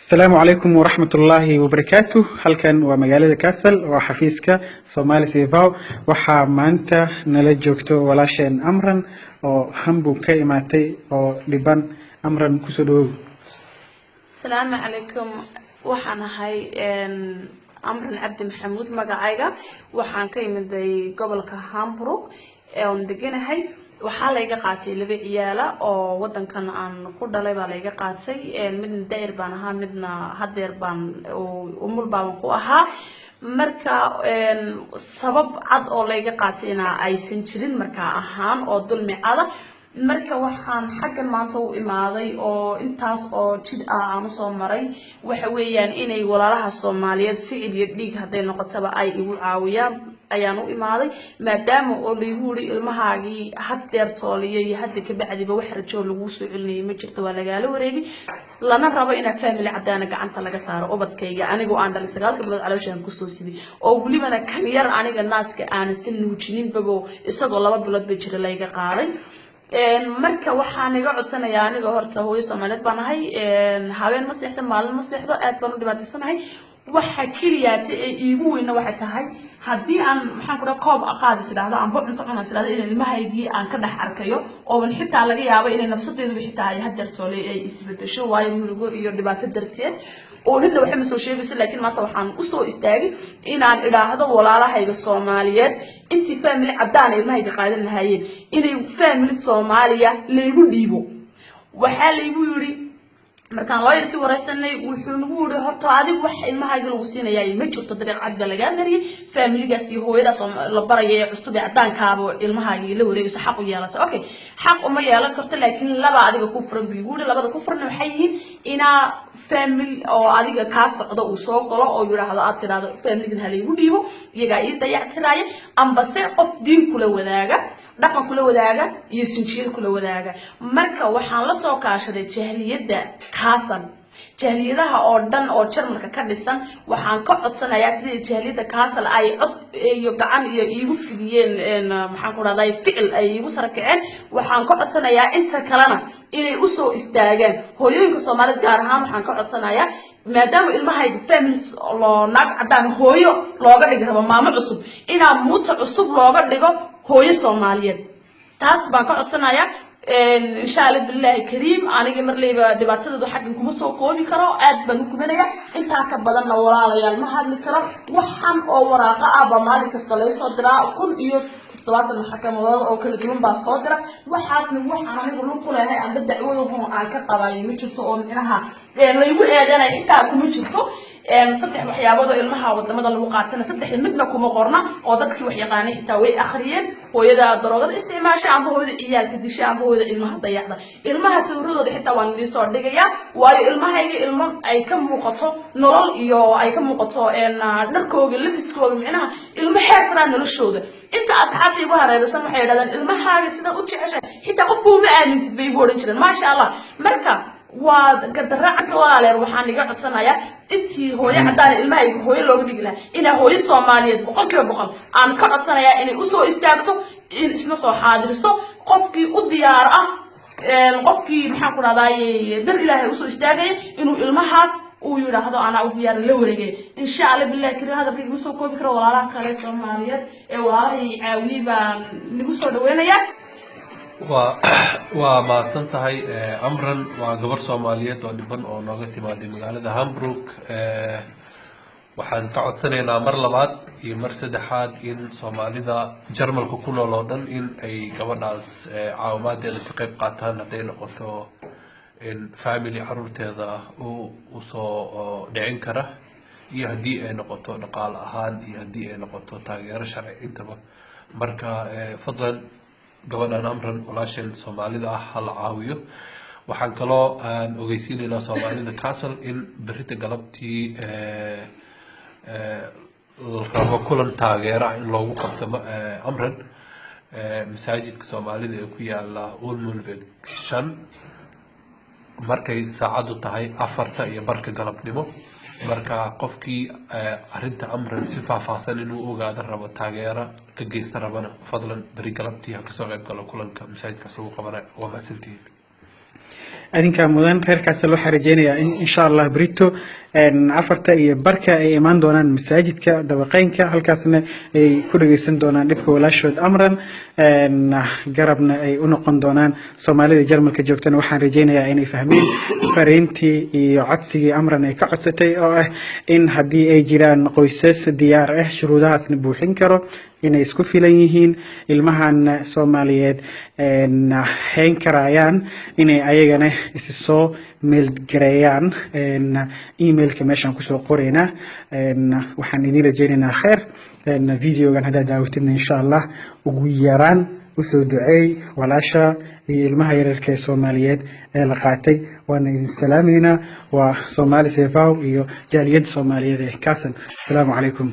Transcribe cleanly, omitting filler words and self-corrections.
Asalaamu calaykum waraxmat ullaahi wabarakaatu. Halkan waa magaalada Kassel, waa xafiiska Somali CFO. Waxaa maanta nala joogto walaasheen Amran oo Hamburg ka imaatay oo dhiban. Amran, kusoo dhawow. Asalaamu calaykum. Waxaan ahay Amran Cabdi Maxamuud magacayga. Waxaan ka imiday gobolka Hamburg oon deganahay. Waxaa layga qaatay laba ciyaala oo wadankan aan ku dhalay baa layga qaatay. Midna daa'ir baan ahaa, midna hadeer baan umul baaban ku ahaa. Marka sabab cad oo layga qaatayna aysan jirin markaa ahaan oo dulmi cada. Marka waxaan xaggan maanta u imaaday oo intaas oo jid ah aan usoo maray waxa weeyaan inay walaalaha Soomaaliyeed ficil iyo dhiig hadday noqotaba ay igu caawiyaan ayaan u imaaday, maadaama oo laygu yiri ilmahaagii haddeer tooliyo iyo hadda kabacdiba wax rajo laguu soo celinayay ma jirto, waa lagaala wareegay, lana rabo inaa family cadaana gacanta laga saaro ubadkayga anigoo aan dhalay, 9-ka bilood calooshaan kusoo siday, oo welibana kan yar aniga naaska aanan si nuujininbabo, isagoo 2 bilood ba jira layga qaaday. Marka waxaan iga codsanayaa, aniga horta hooyo Soomaaliyeed baan ahay, habeen ma seexdo, maalin ma seexdo, aad baan u dhibaataysanahay. Waxa keliyaata ee iigu weyna waxay tahay haddii aan, maxaan ku dhaha, koob qaadis idhaahdo amba cunto cunaan idhahdo, inaan ilmahaygii aan ka dhex arkayo, ooban xitaa laga yaabo inay nafsadeeduba xitaa ay hadeertoole ay isbedesho, waayo murugo iyo dhibaato darteed oo ninna waxba ma soo sheegayso. Laakiin maanta waxaan usoo istaagay inaan idhaahdo walaalahayga Soomaaliyeed, intii family caddaan ilmahayga qaadan lahaayeen, inay family Soomaaliya laygu dhiibo. Waxaa laygu yidhi markaan lawyerkii wareysanay, wuxuu nagu yidhi: "Horta adigu wax ilmahayga lagu siinayaa ma jirto, dariiq cad baa lagaa mariyay, familygaas iyo hooyadaas oo la baraya ee cusub ee cadaankaaba ilmahaagii la wareegayso xaq u yeelata." Okay, xaq uma yeelan karto, laakiin laba adiga ku furan buu igu yidhi. Labada ku furan waxay yihiin inaa family oo adiga kaa socdo uu soo galo oo yidhaahdo, aad tidhaahdo familygan ha laygu dhiibo, iyagaa ii dayactiraya, ambase qof diin kula wadaaga, dhaqan kula wadaaga iyo sinjiyad kula wadaaga. Marka waxaan la soo kaashaday jahliyadda Kassel, jahliyadaha oo dhan oo Jarmalka ka dhisan. Waxaan ka codsanayaa sidii jahliyadda Kassel ay cod iyo gacan iyo iigu fidiyeen, maxaan ku rahday, ficil ay iigu sara kaceen, waxaan ka codsanayaa inta kalena inay usoo istaagaan. Hooyooyinka Soomaalida gaar ahaan waxaan ka codsanayaa, maadaama ilmahayga family loo naag caddaan hooyo looga dhigi rabo, maamo cusub, inaa Mutter cusub looga dhigo hooyo Soomaaliyeed. Taas baan ka codsanayaa, insha Allah billahi kariim. Aniga marleyba dhibaatadooda xaggan kuma soo koobi karo, aad baan u gubanaya. Intaa ka badanna, walaalayaal, ma hadli karo. Waxan oo waraaqa ah baa maalin kasta laysoo diraa, 1070 maxkamadood oo kala duwan baa soo dira. Waxaasna waxaan anigu lug ku leehay amba dacwadaho aan ka qabayo ma jirto, oo micnaha laygu eedanaya intaa kuma jirto. Saddex waxyaabood oo ilmaha wadamada lagu qaatana saddexda midna kuma qorna, oo dadkii wax yaqaanay xitaa way akhriyeen: hooyada daroogada isticmaasha, amba hooyada ciyaalka disha, amba hooyada ilmaha dayacda. Ilmaha sawiradooda xitaa waan idiin soo dhigayaa, waayo ilmahayga ilmo ay ka muuqato nolol iyo ay ka muuqato dharkooga, labiskooga, micnaha ilmo heer saraa noloshooda. Inta asxaabta igu hareeraysan waxay yidhahdaan: "Ilmahaaga sidaad u jeceshahay xitaa qofku uma aamintid," bay igu odhan jireen, maasha Allah. Marka waa gardaraacanka. Walaaleer, waxaan iga codsanayaa intii hooyo caddaan ilmahayga hooyo looga dhigi lahaa, inaa hooyo Soomaaliyeed 100% aan ka codsanayaa inay usoo istaagto, in isna soo xaadiriso qofkii u diyaar ah, qofkii, maxaan ku dhahdaay, dar Ilaahay usoo istaagaya inuu ilmahaas uu yidhaahdo: "Anaa u diyaar, la wareegay," insha Allah billahi karim. Hadalkayga ma soo koobi karo. Walaalaha kale Soomaaliyeed ee walaalahay caawiyey baan nagu soo dhaweynaya. Waa mahadsan tahay, Amran. Waa gabar Soomaaliyeed oo dhiban oo nooga timaaday magaalada Hamburg. Waxaan ka codsanaynaa mar labaad iyo mar saddexaad in Soomaalida Jarmalka ku nool oo dhan in ay gabadhaas caawimaadeeda ka qayb qaataan, hadday noqoto in family caruurteeda u usoo dhicin kara, iyo haddii ay noqoto dhaqaale ahaan, iyo haddii ay noqoto taageero sharci intaba. Marka fadlan gabadhan Amran, walaasheen Soomaalida ah, ha la caawiyo. Waxaan kaloo aan ogeysiinaynaa Soomaalida Kassel in berrita galabtii la rabo kulan taageero ah in loogu qabto Amran masaajidka Soomaalida ee ku yaala Ulmenweg 5, markay saacaddu tahay 4:30 galabnimo. Marka qofkii arrinta Amran si faahfaahsan inuu ogaado rabo, taageero ka geysta rabana, fadlan beri galabtii ha kasoo qayb galo kulanka masaajidkaas lagu qabanayo. Waa mahadsantihiin. Adinkaa mudan. Reerkaas waxaa rajeynayaa in insha Allah berito 4:15 ay imaan doonaan masaajidka dabaqeynka, halkaasna ay ku dhageysan doonaan dhibka walaashood Amran, garabna ay u noqon doonaan. Soomaalida Jarmalka joogtana waxaan rajeynayaa inay fahmeen fariintii iyo codsigii Amran ay ka codsatay, oo ah in haddii ay jiraan qoysas diyaar ah, shuruudahaasna buuxin karo, inay isku filan yihiin, ilmahan Soomaaliyeed hayn karayaan, inay ayagana isi soo mailgareeyaan emailka meeshaan kusoo qoraynaa. Waxaan idiin rajeynaynaa kheer. Videogan haddaad daawatidna, insha Allah ugu yaraan usoo duceey walaasha iyo ilmaha yaryarka ee Soomaaliyeed ee la qaatay. Waana idin salaameynaa. Waa Soomaali Sefaw iyo jaaliyadda Soomaaliyeed ee Kassel. Asalaamu calaykum.